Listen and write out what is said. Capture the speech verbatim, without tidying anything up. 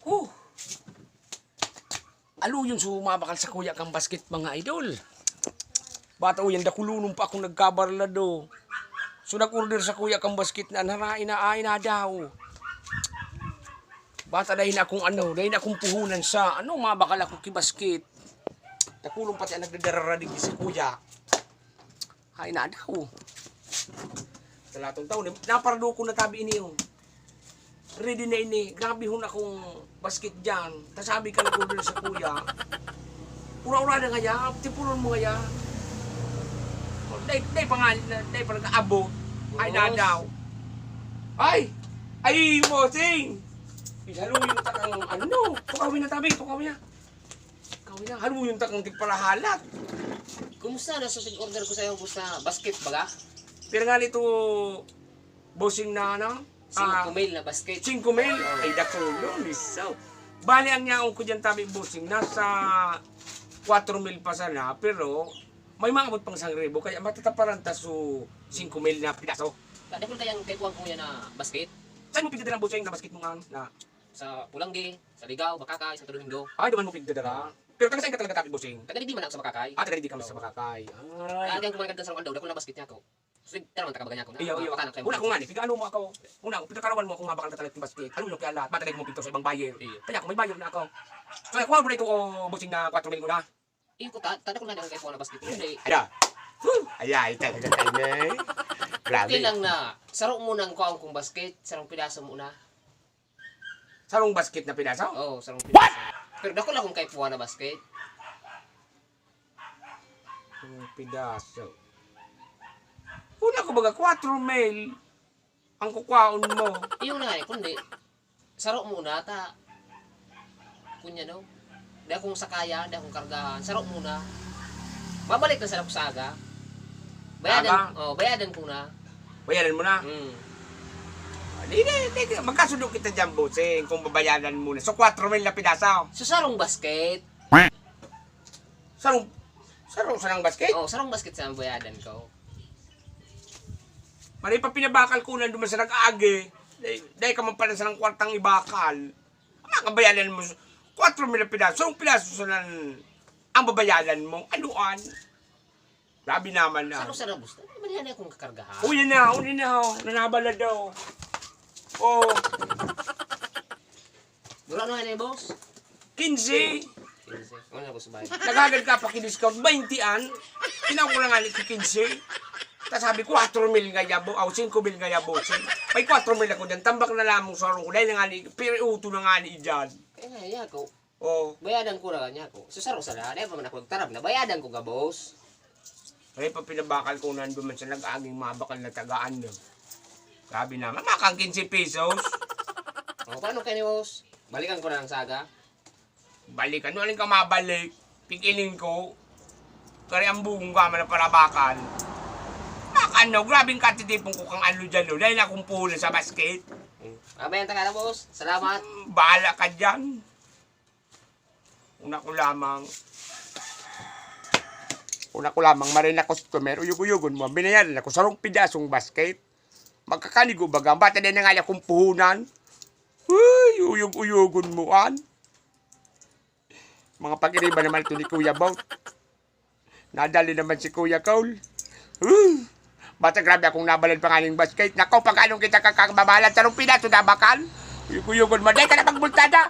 Huh! Aluyon so mabakal sa kuya kang basket, mga idol. Bata o yan, dakulonon pa akong nagkabarlado. So, nag-order sa kuya kang basket na anharain na ay na daw. Bata dahil na akong ano, dahil na akong puhunan sa ano, mabakal ako ki basket. Dakulon pati ang nagdadarara digdi si kuya. Ay na daw. Talatong taon, naparado ko na tabi ini, oh. Ready na ini. Grabe hon akong basket dyan. Ta sabi ka nag-order sa kuya. Ura-ura na ngaya, tipuron mo ngaya. Oh, day, day pa nga, day pa nag-aabot. Ay, Boss. Nadaw. Ay! Ay, bossing! Ihaluin ta kang ano? Tukawin na tabi, tukawin na. Tukawin na, haluin ta kang tigpalahalat. Kumusta na sa pag-order ko sa'yo, boss, na basket baga? Pero nga nito, bossing na ano? Ah, singko mil na basket. Singko mil? Oo. Ay, dakulo, lisaw. Bali, ang yaon ko dyan, tabi, bossing, nasa kwatro mil pa sana, pero may maabot pang isang ribo, kaya matataparan ta so singko mil na pidaso. Kadakol kayang kay kuwang kuya na basket? Saan mo pigdadala ang bossing na basket mo nga na? Sa Pulanggi, sa Ligao, Bakakay, Santo Domingo. Ay, duman mo pigdadala. Pero taga saan ka talaga, tabi, bossing? Taga digdi man ako sa Bakakay. Ah, taga digdi ka man sa Bakakay. Ay. Kaya ko man kadto sa aldaw, dako na basket niya ako. Sige, tara man, takabagan niya ako na. Iyo, iyo. Mapakana kayo. Una ko nga ni, piga ano mo ako? Una ko, pinakarawan mo akong mabakal na talag basket. Ano yung kialat? Bata mo pinto sa ibang buyer. Iyo. Kaya ako, may buyer na ako. So, kuha mo na ito, oh, bossing na kwatro mil ko na. Iyo ko, ta-, tada ko na lang kayo po na basket. Hindi. Ala. Woo! Ay, ay, talaga tayo na eh. Grabe. Okay lang na, saro mo nang kuha kong basket, sarong pidaso mo na. Sarong basket na pidaso? Oo, sarong pidaso. Pero dako lang kong kaipuhan na basket. Sarong pidaso. Una ko baga, kwatro mil ang kukwaon mo. Iyo na eh, kundi, saro mo na, ta. Kunya, no? Di akong sakaya, di akong kargahan. Saro mo na. Babalik na sa Saga. Bayadan, Saga? Oh, bayadan ko na. Bayadan mo na? Mm. Ah, di, di, di, di, magkasundo kita dyan, bossing, kung babayadan mo na. So, kwatro mil na pidaso. Sa sarong basket. Sarong, sarong, sarong basket? Oh, sarong basket sa bayadan ko. Maray pa pinabakal ko na duman sa nag-agi. Dai, dai ka man pala sarang kwartang ibakal. Ang mga kabayanan mo, kwatro mil na pidaso. Sarong pidaso sa nan, ang babayanan mo. Anuan? Grabe naman na. Saro sa rabos na. Ano man yan akong kakargahan? Uy, yan na, uy, yan na, oh. Nanabala daw. Oh. Mura na yan eh, boss. Quince. Quince. Ano na, boss, bay? Naghagad ka pa ki-discount, baynte an. Tinaw ko na nga ni quince. Ta sabi, kwatro mil nga yabo, aw, singko mil nga yabo. May kwatro mil ako dyan, tambak na lamang sa arong ko. Dahil na nga ni, pero uto na nga ni dyan. Kaya nga, yako. Oh. Bayadan ko na niya ako. Sa saro sala, dai pa man ako nagtarab na. Bayadan ko gabos. Kaya pa pinabakal ko nandun man sa nag-aging mga bakal na tagaan na. Grabe naman, makang quince pesos. O, paano kayo ni boss? Balikan ko na lang saga. Balikan, ano ka mabalik? Pig-iling ko. Kaya ang buong ka man na parabakan. Makano, grabing katitipon ko kang alo dyan, no? Dahil akong puhunan sa basket. Hmm. Abayan ta ka na, boss. Salamat. Hmm, bahala ka dyan. Una ko lamang, una ko lamang, maray na customer, uyog-uyogon mo, binayaran ako sarong pidasong basket. Magkakanigo baga, bata din na nga akong puhunan. Uy, uyog-uyogon mo, an. Mga pag-iriba naman ito ni Kuya Bot. Nadali naman si Kuya Cole. Huh! Basta grabe akong nabalad pa nga ning basket. Nako, pag anong kita kakang babalad, sarong pinaso na bakal. Uyog-uyogon mo. Dahil ka na magbultada.